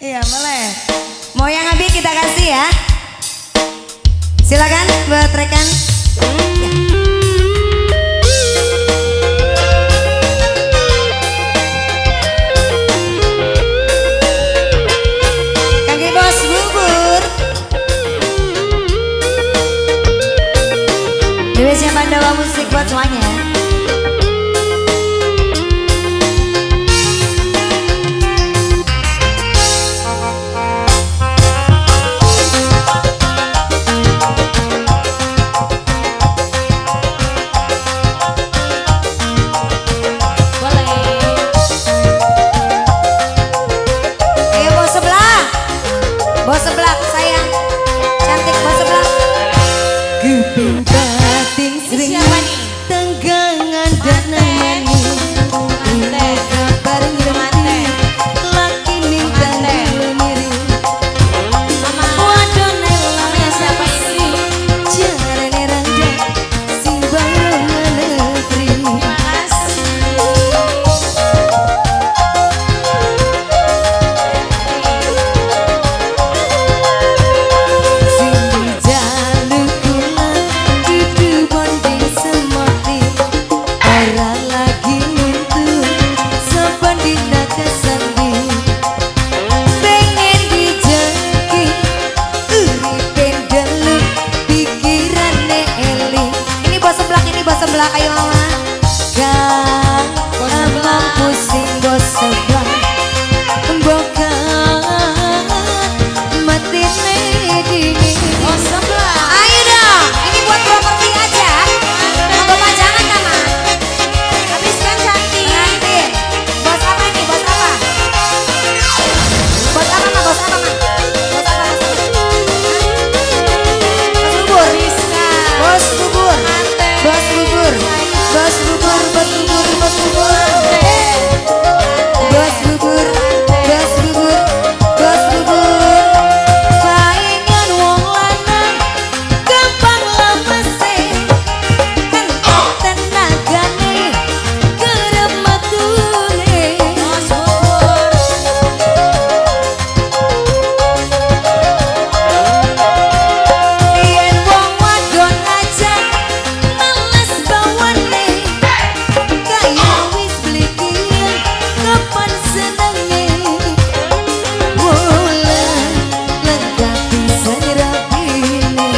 Iya, boleh. Mau yang habis kita kasih ya. Silakan buat rekan. Ya. Kaki bos bubur. Bebasnya Pandawa musik buat semuanya. Bos sebelah sayang, cantik bos sebelah. Kuping batin sering tenggangan dan nani. Kabar ngerti, laki ning tanggul miring. Wadon namanya siapa sih? Jarene randa, sing baru ngeletri. Terima kasih. Sebelah kayu mama. Kang emang pusing bos sebelah. Bokan mati dingin. Bos sebelah. Ayo dong, ini buat properti aja. Monggo pajangan sama. Habiskan cantik. Nanti. Bos apa ini? Bos apa? Bos apa ma? Bos apa ma? Bos apa? Bos bubur. Bos bubur. Bos bubur, bos bubur, bos bubur, bos bubur, bos bubur, bos bubur, bos bubur. Saingan wong lanang gampang lemese, entek tenagane kerep metune. Bos bubur. Yen wong wadon aja males bawane, kaya wis beli kapan senenge. Bola lengkap pisan rapine,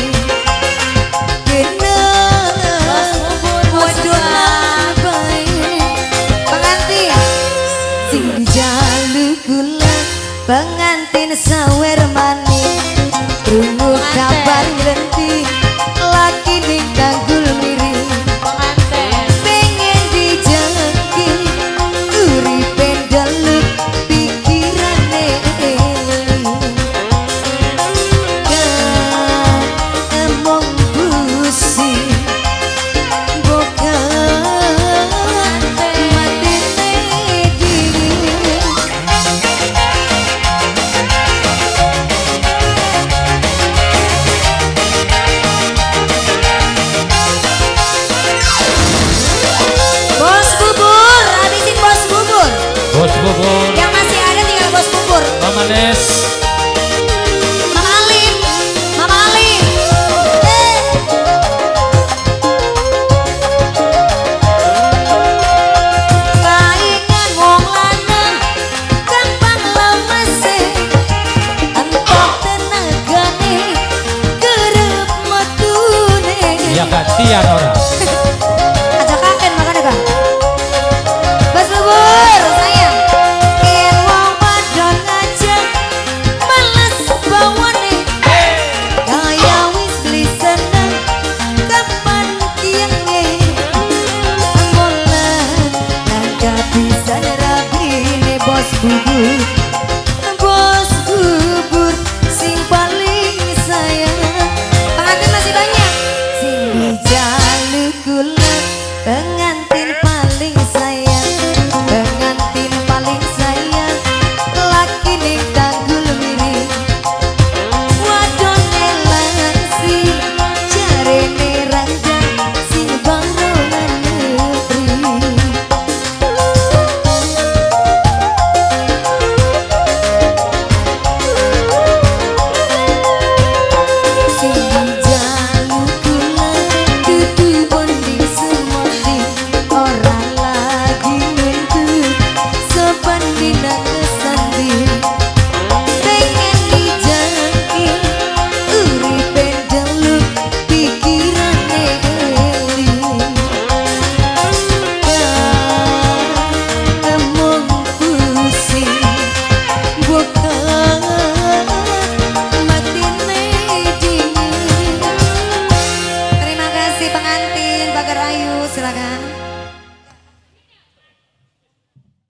kena Bos bubur, bos wadon sebelah. bae. Pengantin sing dijaluk kula, pengantin sawer manis. Krungu kabar ngrenti, laki ning tanggul miring. Pengantin. Pengen dijengki, uripe ndeluk pikirane eling. Kang emong pusing, bokan matine dingin. Bos bubur, habisin bos bubur. Bos bubur. Yang masih ada tinggal bos bubur. Mama Nes. Mama Alim, Mama Alim. Paingan wong lanang gampang lemese, entok tenagane kerep metune. Ya gantian orang. Aja kaken makanya kang. Bos bubur sayang. Yen wong wadon aja males bawane, kaya wis beli seneng kapan kienge. Mola langkah pisan rabine bos bubur.